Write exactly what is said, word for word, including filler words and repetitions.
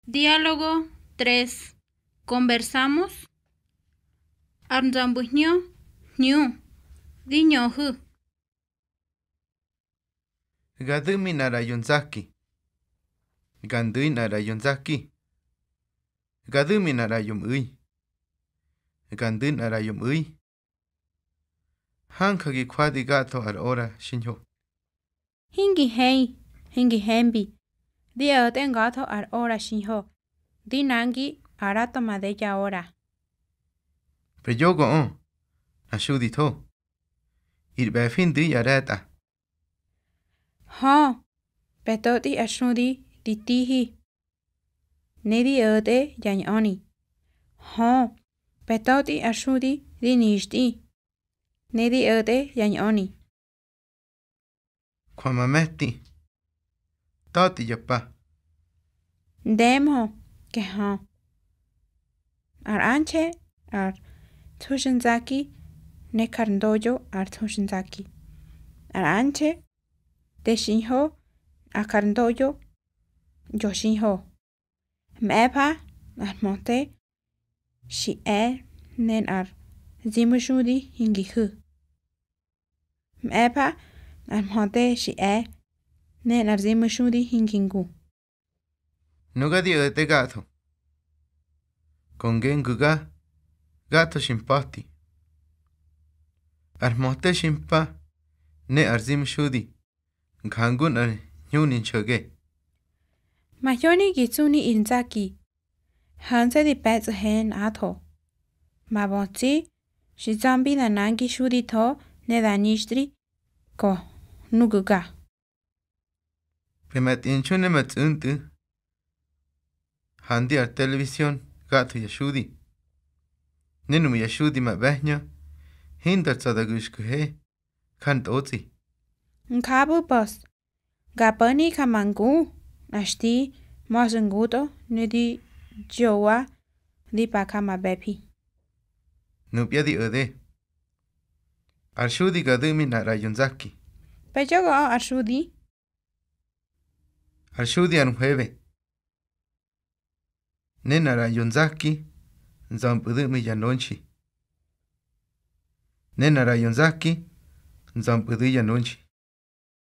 Diálogo tres. Conversamos. Ar nzömböhñö, hñu, di ñöhu̱. Ga du̱ꞌmi nꞌar ꞌraꞌyo nzaki. Ga ndu̱i nꞌar ꞌraꞌyo nzaki. Ga du̱ꞌmi nꞌar ꞌraꞌyo mꞌu̱i. Ga ndu̱ nꞌar ꞌraꞌyo mꞌu̱i. Hanja gi jwadi gatho ar ora xiñho. Hingi hei, hingi hembi. Di o̱tꞌe nga̱tho ar ora xiñho. Di nangi arato made ya ora. Pe yogoꞌö, nꞌa xuditho. Ir ꞌbe̱fi ndu̱i ya ꞌre̱tꞌa. Hö, pe̱totꞌi ar xudi di tihi, ne di o̱tꞌe ya ñꞌöni. Hö, pe̱totꞌi ar xudi di nixtꞌi, ne di o̱tꞌe ya ñꞌöni. Jwa ma me̱ti. Ta̱tꞌi ya pa. Ndemhö ke hö. Ar Anche ar Thuxnzaki ne Karndoyo ar Thuxnzaki. Ar Anche te xiñho, ar Karndoyo yo xiñho. Mꞌe̱fa nꞌar mhöte xi e̱ ne nꞌar zimu̱xudi hingi hu̱. Mꞌe̱fa nꞌar mhöte xi e̱ ne nꞌar zimu̱xudi hingi ngu. Nuga di o̱tꞌe gatho. Ko ngengu̱ga, gatho xi mpa̱ti. Ar mhöte xi mpa, ne ar zimu̱xudi, njangu nꞌar hñuni nxo̱ge. Mahyoni gi tsuni ir nzaki. Ho̱nse̱ di pe̱tsꞌahe nꞌatho. Ma bötsi xi tsa̱mbi da nangi xuditho ne da nixtꞌri ko nugu̱ga. Pe ma tꞌinxu ne ma tsꞌu̱ntꞌu̱. Handi ar telebisión gatho ya xudi. Ne nuꞌmu̱ ya xudi ma ꞌbe̱hñö, hinda tsa̱ da gu̱xkwihe, jar ntꞌotsꞌi. Njapꞌu̱ pa̱s, ga po̱ni ja ma ngu, nꞌa xti, ma̱xꞌu̱ ngutꞌo, ne di yowa di pa ja ma ꞌbe̱fi. Nupya di o̱de. Ar xudi ga du̱ꞌmi nꞌar ꞌraꞌyo nzaki. Pe yogoꞌö ar xudi? Ar xudi ar nhwëbe. Ne nꞌar ꞌraꞌyo nzaki, nzömpꞌu̱ du̱ꞌmi ya nonxi. Ne nꞌar ꞌraꞌyo nzaki, nzömpꞌu̱ du̱i ya nonxi.